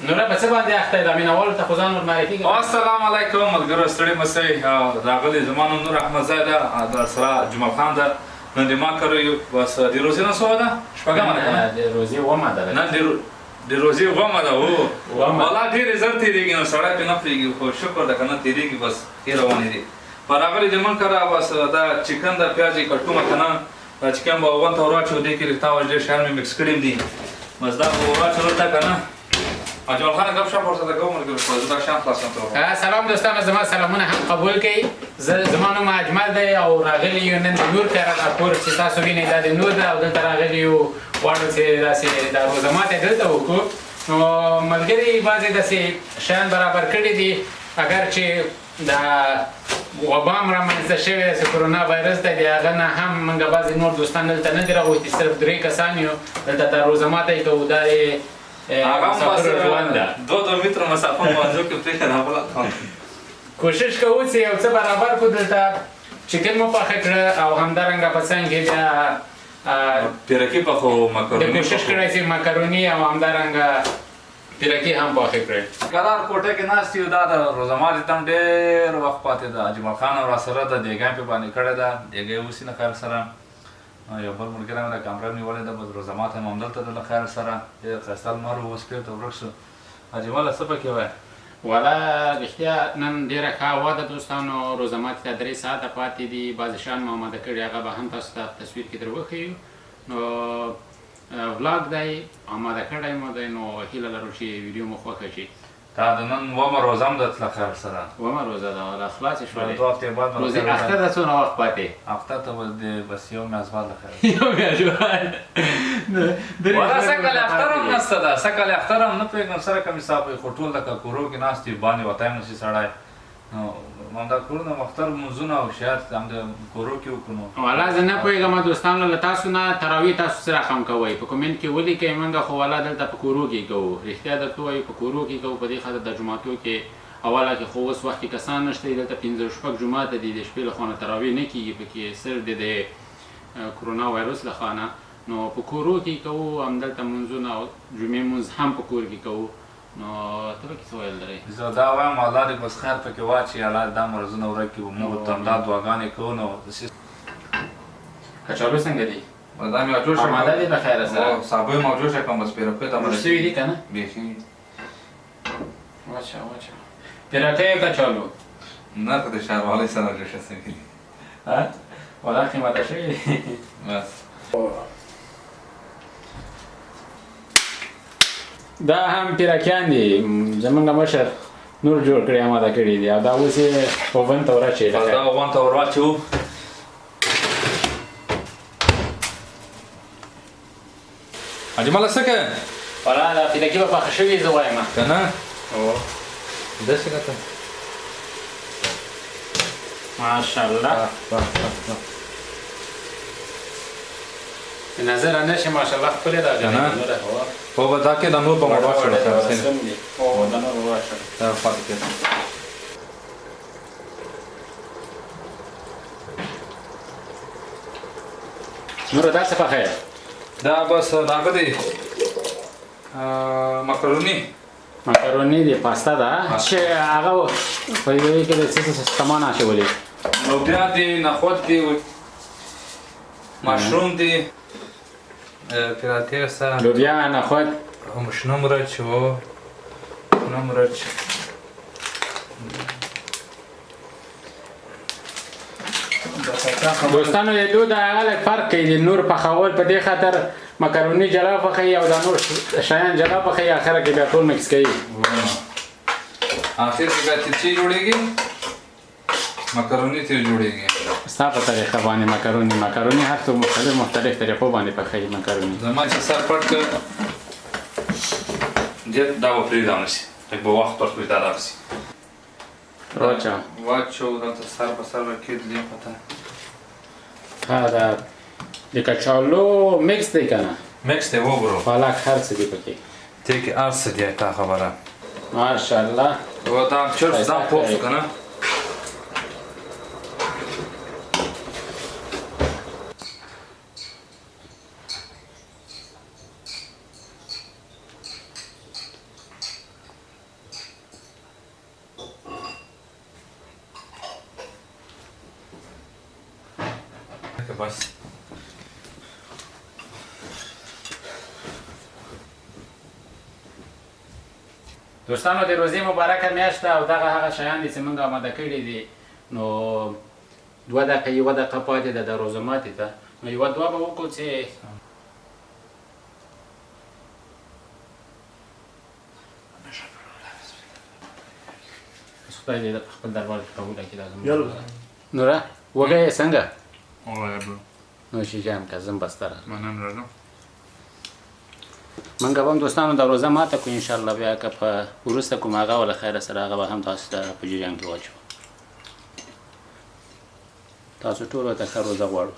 نوره په څه باندې اخته یې؟ دا مینهوالو ته خو ځان ور معرفي کړه. السلام علیکم ملګرو، ستړي مه سئ. راغلی زما نوم نور احمد زی ده، در سره جمال خان ده. نن د ما کره یو، بس د روزې نن څومه ده؟ شپږمه ده که نه؟ د روزې اوومه ده. نن د روزې اوومه ده. هو والله ډېرې زر تېرېږي، نو سړی پرې نه پوهېږي، خو شکر ده که نه تېرېږي، بس ښې روانې دي. په راغلی د موږ کره بس دا چکن ده، پیاز یې کټومه که نه، دا چکن به اوون ته ور واچوو. دې کې رښتیا وایي ډېر شیان مې مکس کړي دي، بس دا به ور واچوو دلته که نه. اجمل خان ګپ شپ ورسره کوم، ملګرو خو زه دا شیان خلاصوم ته. سلام دوستانو، زما سلامونه هم قبول کړئ. زما نوم اجمل دی او راغلی یو نن د نور کره. دا کور چې تاسو وینئ دا د نور ده او دلته راغلی یو، غواړو چې داسې دا روزه ماتی دلته وکړو. نو ملګري بعضې داسې شیان برابر کړي دي، اګر چې دا وبا هم رامنځته شوې ده چې کرونا وایرس دی، د هغه نه هم موږ بعضې نور دوستان دلته نه دي راغوښتي، صرف درې کسان یو دلته دا روزه ماتی کوو. دا هغه هم بس ژوند ده. دوه دوه متره مسافه منځو کې پرېښې ده بله. کوشش کوو چې یو څه برابر کړو. دلته چکن مو پاخه کړه او همدارنګه په څنګ کې بیا پیرکي پخو، مکروني. د کوشش کړی چې مکروني او همدارنګه پیرکي هم پاخه کړی. قرار کوټه کې ناست یو، دا د روزه ماتي ته هم ډېر وخت پاتې ده. اجمل خان هم راسره ده، دیګه پې باندې کړې ده، دیګه یې وسي له خیر سره. یو بل ملګری مې د کمره نیولې ده. بس روزه ماتی هم همدلته ده له خیر سره. ډېر ښایسته لمر و، اوس بېرته ورک شو. اجمله څه پکې وایې؟ والا رښتیا نن ډېره ښه هوا ده دوستانو. روزه ماتي ته 3 ساعته پاتې دي. بعضې شیان مو آماده کړي، هغه به هم تاسو ته تصویر کې در وښیو. نو ولاګ دی، آماده کړی مو دی، نو هیله لرو چې ویډیو مو خوښه شي. دا د نن اوومه روزه هم ده له خیر سره. اوومه روزه ده، والا خلاصې شولې. 2 هفتې بعد به روزې اختر ته څونه وخت پاتې؟ اختر ته به د بس یو میاشت بعد له خیر. یو میاشت بعد. والا سږکال اختر هم نسته ده، سږکال اختر هم نه پوهېږم سره کوم حساب وي، خو ټول لکه کورو کې ناست دي، باندې وتی نه شي سړی. نو همدا کورونه اختر لمونځونه او شیات هم د کورو کې وکړو نو. والا زه نه پوهېږم دوستانو، له تاسو نه تراویح تاسو څه رقم کوئ؟ په کومنټ کې ولیکئ. موږ خو والا دلته په کورو کې کوو، رښتیا درته ووایو، په کورو کې کوو. په دې خاطر د جوماتو کې اوله کې خو اوس وخت کې کسان نشته. دلته پنځه شپږ جوماته دي، د شپې له خوا نه تراویح نه کېږي پکې، صرف د کرونا وایرس له خوا نه. نو په کورو کې کوو همدلته لمونځونه او جمعې لمونځ هم په کور کې کوو. نو ته پکې څه ویل لرې؟ زه دا وایم، الله دې بس خیر پکې واچي، الله دې دا مرضونه ورک کړي. موږ ته همدا دعاګانې کوو. نو کچالو څنګه دي؟ دا مې جوش آماده دي له خیره سره؟ سابه مې جوش کړم، بس پیرکۍ ته. جوش سوي دي که نه؟ بیخي. واچه واچه پیرکۍ کچالو. نه، خو د ښاروالۍ سره جوش سوي دي. ها ولا قیمته شوي دي. بس. دا هم پیرکیان دي، زمونږ مشر نور جوړ کړي، آماده کړي دي او دا اوس یې اوون ته وراچوي. بس دا اوون ته ور واچوو. اجمله څه کوې؟ ولا دا پیرکي به پاخه شوي زه وایم. که نه؟ او. داسې کته. ماشاءالله، نظر نه شي، ماشاءالله ښکلې راغلې. که نه؟ خو به دا کې د نور په مو واچوه. سم دي، او دا نور واچوه. دا پاتې کېده. نور دا څه پخې؟ دا بس داغه دی، مکروني. مکروني دي، پاستا ده چې هغه په یوه کې د څه څه سامان اچولې. لوبیا دي، نخود دي، مشروم دي، پیراتیر سره. لوبیا، نخود. شنه مرچ و شنه مرچ. دوستانو د دوی د هغه لږ فرق کوي د نور پخول، په دې خاطر مکروني جلا پخوي او دا نور شیان جلا پخوي، اخره کې بیا ټول مکس کوي. اخر کې بیا چې جوړیږي، مکروني ته جوړیږي. ستا په طریقه باندې مکروني هر څو مختلف مختلف طریقو باندې پخوي مکروني. زما چې سر پټ کړ، دې دا به پرېږدم شي، لږ به وخت ورکړي دا دغسې. راچا. واچو دلته، سر په سر به کېدلې پته. ها دا د کچالو مکس دی که نه؟ مکس دی وګورو. پالک هر څه دی پکې. دې کې هر څه دی، تا خبره. ماشاءالله. و دا چرس دا پوخ شو که نه؟ بس. دوستانو د روزې مبارکه میاشت ده او دغه هغه شیان دي چې موږ آماده کړي دي. نو 2 دقیقه 1 دقیقه پاتې ده د روزه ماتې ته، نو یوه دعا به وکړو چې خدای دې په خپل دربار کې قبوله کړي دا زموږ. نوره وږی یې څنګه؟ وږی یم. نوش جان که زم بستره. مننه راځم. موږ به هم دوستانو دا روزه ماته کړو انشاءالله، بیا که په وروسته کوم هغه وله خیره سره هغه به هم تاسو ته په جریان کې واچوو. تاسو ټولو ته ښه روزه غواړو.